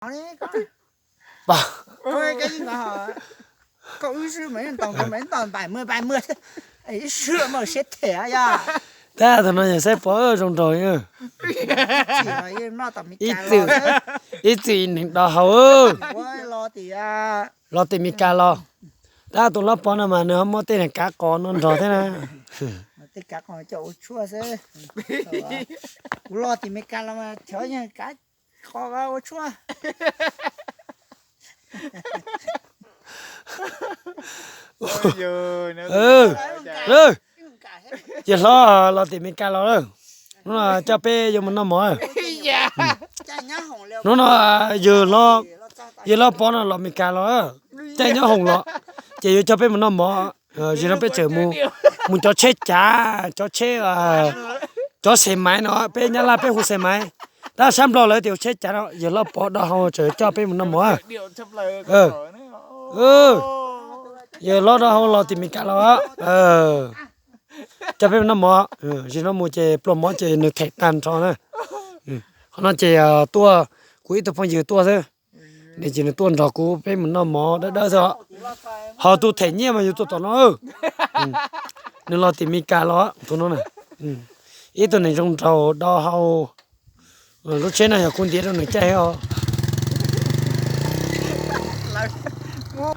Koj wb swb mas ntaus nkaus mas ntaus npaim mws npaim mws, ib swb mas siab them yog. Tab tus no yog saib pov zoo nraug. Ib txwm neeg do hau los tim Meskas los. Tab tus loj pov no mas nws ho muaj tej neeg kav qos no nrog thiab na. Kuv los tim Meskas los mas cov yeej kav qos ua tshuaj. Yawg hlob los tim Meskas los, hnub no coj peb yuav mus noj mov. Hnub no yawg hlob, yawg hlob pov no los Meskas los, caij nyob hoom los, ces yuav coj peb mus noj mov. Zim no peb tseem mus, mus cov tsheb cav, cov tsheb, cov xe maiv no, peb Nyab Laj peb hu xe maiv. Tab sab Nplog lawv tias tsheb cav no, yawg hlob pov do hau tseem coj peb mus noj mov. Yawg hlob do hau los tim Meskas los, coj peb mus noj mov. Zim no mus ces pluas mov ces nws them tag nrho na. Qhov no ces tuaj, kuv ib tug phooj ywg tuaj xwb, nws ces nws tuaj nrog kuv peb mus noj mov dawb dawb xwb os. Ho tus them nyiaj mas yus tuaj tom no. Nws los tim Meskas los tus no na. Ib tug neeg zoo nraug do hau. Lub tsheb no yog kuv ntiav rau nws caij os.